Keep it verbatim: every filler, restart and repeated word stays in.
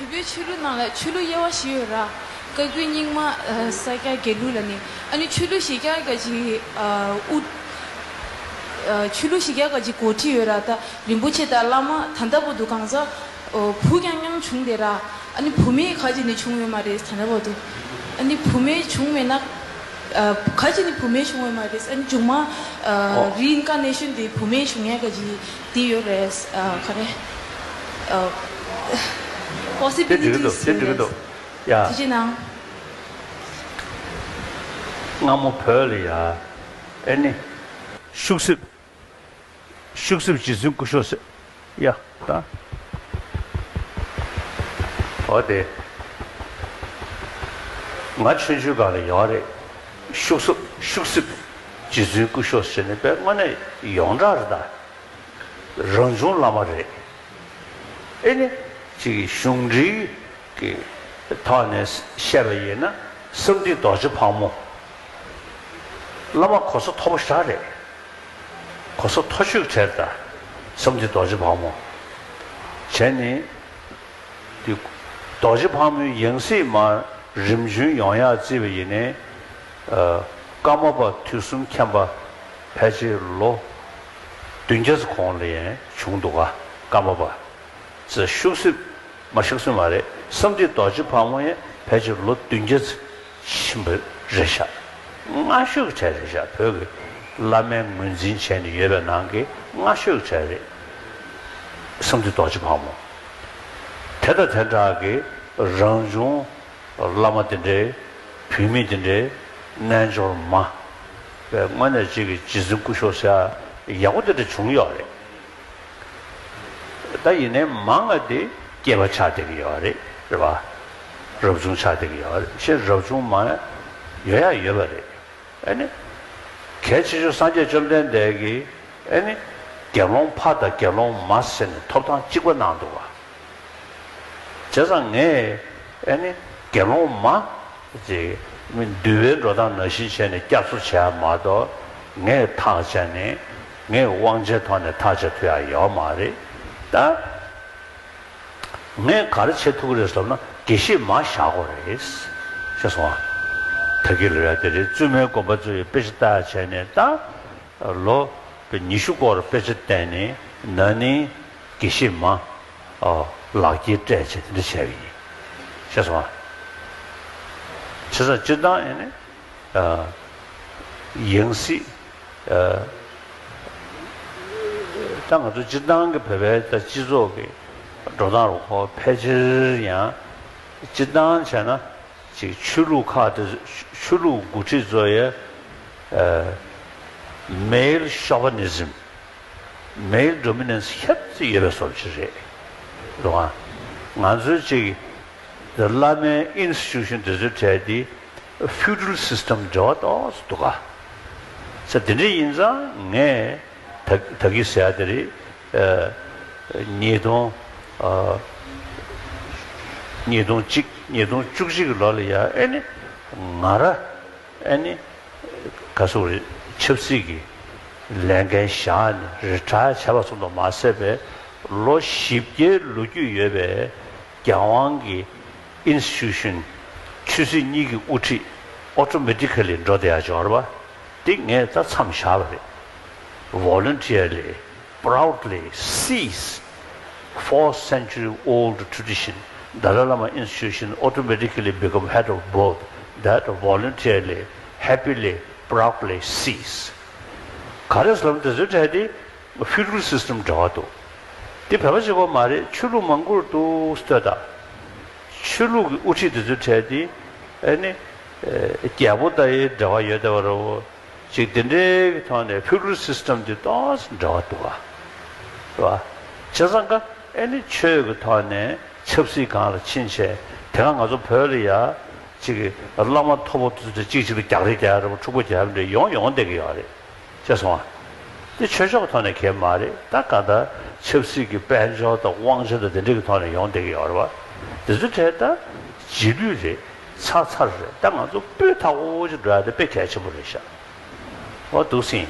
བོད་པའི་ཆོས་ལུགས་ནང་ལ་ཆོས་ལུགས་དབྱེ་བ་བཞི་ཡོད་ར། བཀའ་བརྒྱུད་རྙིང་མ། ཨ། ས་སྐྱ་དགེ་ལུགས་ལ་ནི། ཨ་ནི་ཆོས་ལུགས་བཞི་ཀ་ག་ཅིག་ཨ། དབུ། ཨ། ཆོས་ལུགས་བཞི་ཀ་ག་ཅིག་འགོ་ཁྲིད་ཡོད་ར། ད་རིན་པོ་ཆེ་དང་བླ་མ་ད་ལྟ་བར་དུ་གང་ཟག་བུ་རྐྱང་རྐྱང་བྱུང་བསྡད་ར། ཨ་ནི་བུད་མེད་ག་ཅིག་ནི་བྱུང་ཡོད་མ་རེད་ད་ལྟ་བར་དུ། ཨ་ནི་བུད་མེད་བྱུང་མེད་ན། ཨ། ག་ཅིག་ནི་བུད་མེད་བྱུང་ཡོད་མ་རེད། ཨ་ནི་མཇུག་མ། ཨ། ཨོ། རི་ཨིན་ཀར་ནེ་ཤོན་དེ་བུད་མེད་བྱུང་ཡ་ག་ཅིག་དེ་ཡོད་རེད། ཨ། ག་རེ། ཨ། པོ་སི་བི་ལི་ཊི་སི་ཡོད་རེད། དེ་འགྲིག་གི་འདུག་ཡ། དེ་ཅི་ནང་། སྔ་མོ་བོད་ལ་ཡ། ཨེ་ནི། ཤུག་སིབ། ཤུག་སིབ་རྗེ་བཙུན་སྐུ་ཞབས་ཟེར། ཡ། ད། འོ་དེ། ང་ཆུང་ཆུང་སྒང་ལ་ཡོད་རེད། ཤུག་སིབ། ཤུག་སིབ། རྗེ་བཙུན་སྐུ་ཞབས་ཟེར་ནས་དཔེ་དངོས་གནས་ཡོངས་གྲགས་རེད་ད། རང་བྱུང་བླ་མ་རེད། ཨེ་ནི། ཅིག་གཞུང་འབྲེལ་གྱི་ཐོག་ནས་བཤད་པ་ཡིན་ན་གསང་འདུས་རྡོ་རྗེ་ཕག་མོ། བླ་མ་གོ་ས་མཐོ་པོ་ཞེ་དྲག་རེད། གོ་ས་མཐོ་ཤོས་གྲས་ད། གསང་འདུས་རྡོ་རྗེ་ཕག་མོ། བྱས་ནས། དེ། རྡོ་རྗེ་ཕག་མོའི་ཡང་སྲིད་མར་རིམ་བྱོན་ཡོང་ཡག་བརྩིས་པ་ཡིན་ནའི། ཨ། ཀརྨ་པ་དུས་གསུམ་མཁྱེན་པ་ཕལ་ཆེར་ལོ་བདུན་བརྒྱ་ཙམ་གོང་ལ་ཡང་བྱུང་འདུག་ག་ཀརྨ་པ། ཙི་ཤུག་སིབ། མ་ཤུག་སིབ་མ་རེད། གསང་འདུས་རྡོ་རྗེ་ཕག་མོ་ཡང་ཕལ་ཆེར་ལོ་བདུན་བརྒྱ་ཙམ་ཕྱིན་པ་རེད་ཤག་སྔ་ཤོས་ཀྱི་གྲས་རེད་ཤག་བོད་ཀྱི་བླ་མའི་ངོས་འཛིན་བྱས་ནས་ཡོད་པའི་ནང་གི་སྔ་ཤོས་ཀྱི་གྲས་རེད། གསང་འདུས་རྡོ་རྗེ་ཕག་མོ། དེ་དང་དེ་འདྲ་གི་རང་བྱུང་བླ་མ་དེ་འདྲའི། བུད་མེད་དེ་འདྲའི་རྣལ་འབྱོར་མ། དཔེ་དངོས་གནས་གཅིག་གི་རྗེ་བཙུན་སྐུ་ཞབས་ཟེར་ཡག་པོ་དེ་འདྲ་བྱུང་ཡོད་རེད། ད་ཡིན་ནའི་མང་ང་དེ་སྐྱེས་པ་ཆགས་བསྡད་ཀྱི་ཡོད་རེད། རེད་པ། རབ་བྱུང་ཆགས་བསྡད་ཀྱི་ཡོད་རེད། ཕྱིར་རབ་བྱུང་མ་ཡོད་ཡ་ཡོད་པ་རེད། ཨ་ནི། གལ་ཆེ་ཤོས་སངས་རྒྱས་བཅོམ་ལྡན་འདས་ཀྱིས་ཨ་ནི། དགེ་སློང་ཕ་དང་དགེ་སློང་མ་ཟེར་ནས་ཐོབ་ཐང་གཅིག་པ་གནང་འདུག་བ། བྱས་ཙང་ངས་ཨ་ནི་དགེ་སློང་མ་ཅིག་མི་འདུལ་བའི་འགྲོ་སྟངས་ནང་བཞིན་བྱས་ནས་བསྐྱར་གསོ་བྱས་མ་གཏོགས། ངས་ཐག་བཅད་ནས་ངས་དབང་ཆའི་ཐོག་ནས་ཐག་བཅད་ཐུབ་ཡ་ཡོད་མ་རེད་ད། ངས་ག་རེ་བྱེད་ཐུབ་ཀྱི་རེད་ཟེར་ན། དགེ་བཤེས་མ་བཞག་དགོས་རེད། ཤེས་སོང་ང་། ད་གིན་ལབ་ཡ་དེ་རེད། བཙུན་མའི་དགོན་པ་ཚོ་ཡི་དཔེ་ཆ་ལྟ་ཡ་བྱས་ནས་ད། ལོ་ཉི་ཤུ་སྐོར་དཔེ་ཆ་བལྟས་ནས་ན་ནིང་དགེ་བཤེས་མ། ཨོ། ལག་འཁྱེར་སྤྲད་བྱས་དེ་འདྲ་བྱས་པ་ཡིན། ཤེས་སོང་ང་། བྱས་ཙང་སྤྱིར་བཏང་ཨེ་ནི། ཨ། ཡང་སྲིད། ཨ། ད་ང་ཚོ་སྤྱིར་བཏང་གི་བོད་པའི་ད་སྤྱི་ཚོགས་ཀྱི་འགྲོ་སྟངས་རུ་ཁོ་ཕལ་ཆེར་ཡང་སྤྱིར་བཏང་བྱས་ན། ཅིག་ཆོས་ལུགས་ཁག་དེ། ཆོས་ལུགས་འགོ་ཁྲིད་ཚོ་ཡི། ཨ། male chauvinism, male dominance ཧེབ་ཙམ་ཡོད་པའི་བཟོ་ཅིག་རེད། རེད་པ། ང་ཚོའི་ཅིག་བླ་མའི་institution དེ་ཚོའི་གྲས་དེ་feudal system འབྲེལ་བ་ཏོག་ཙམ་འདུག་ག་ས་དེ་འདྲ་ཡིན་ཙང་ངས་ད་ད་གིན་ཟེར་ཡ་དེ་རེད། ཨ། ཉིས་སྟོང་། ཨ། ཉིས་སྟོང་གཅིག་ཉིས་སྟོང་བཅུ་གཅིག་གི་ལོ་ལ་ཡ་ཨེ་ནི་ང་ར། ཨེ་ནི། ག་སོག་རེད། ཆབ་སྲིད་ཀྱི་ལས་འགན་བཞག་ནས་རི་ཊ་ཡར་བྱས་པ་ཙམ་དུ་མ་ཟད་པའི་ལོ་བཞི་བརྒྱའི་ལོ་རྒྱུས་ཡོད་པའི་རྒྱལ་དབང་གི་institution ཆོས་སྲིད་གཉིས་ཀྱི་དབུ་ཁྲིད་automatically འགྲོ་བསྡད་ཡ་ཅིག་ཡོད་རེད་པ། དེ་ངས་ད་མཚམས་བཞག་པ་རེད། voluntarily, proudly cease four century old tradition. Dalai Lama institution automatically become head of board that voluntarily, happily, proudly cease. ག་རེ་ཟེར་ལབ་ན་དེ་ཚོའི་གྲས་དེ་feudal system འདྲ་བ་འདུག་དེ་བོད་པ་གཅིག་པོ་མ་རེད། ཆོས་ལུགས་མང་པོར་འདུག་ལྟོས་དང་། ཆོས་ལུགས་ཀྱི་དབུ་ཁྲིད་དེ་ཚོའི་གྲས་དེ་ཨེ་ནི། ཨེ། རྒྱལ་པོ་དང་ཡི་འབྲེལ་བ་ཡོད་བསྡད་པ་རེད་པ། ཅིག་དེ་འདྲའི་གི་ཐོག་ནས་feudal system དེ་ཏོག་ཙམ་འདྲ་བ་འདུག་ག་རེད་པ། བྱས་ཙང་ཀ་ཨེ་ནི་ཆོས་ཀྱི་ཐོག་ནས་ཆབ་སྲིད་སྒང་ལ་ཕྱིན་བྱས། དེ་སྒང་ང་ཚོ་བོད་ལ་ཡ་ཅིག་གི་བླ་མ་མཐོ་པོ་དེ་ཚོ་གཅིག་གཅིག་ལ་རྒྱག་རེས་རྒྱག་ཡ་རེད་པ། འཁྲུག་པ་རྒྱག་ཡ་འདྲ་ཡོང་ཡོང་བསྡད་ཀྱི་ཡོད་རེད། ཤེས་སོང་ང་། དེ་ཆོས་ཕྱོགས་ཀྱི་ཐོག་ནས་གལ་མ་རེད། ད་གང་ལྟར་ཆབ་སྲིད་ཀྱི་དཔལ་འབྱོར་དང་དབང་ཆ་དང་དེ་འདྲ་གི་ཐོག་ནས་ཡོང་བསྡད་ཀྱི་ཡོད་རེད་པ། དེ་ཚོའི་གྲས་ད་རྗེས་ལུས་རེད། ཚར་ཚར་རེད། ད་ང་ཚོ་སྤུས་དག་པོ་ཅིག་འགྲོ་ཡ་དེ་དཔེ་གལ་ཆེན་པོ་རེད་ཤག་འོ་འདུག་སེ་ཡིན།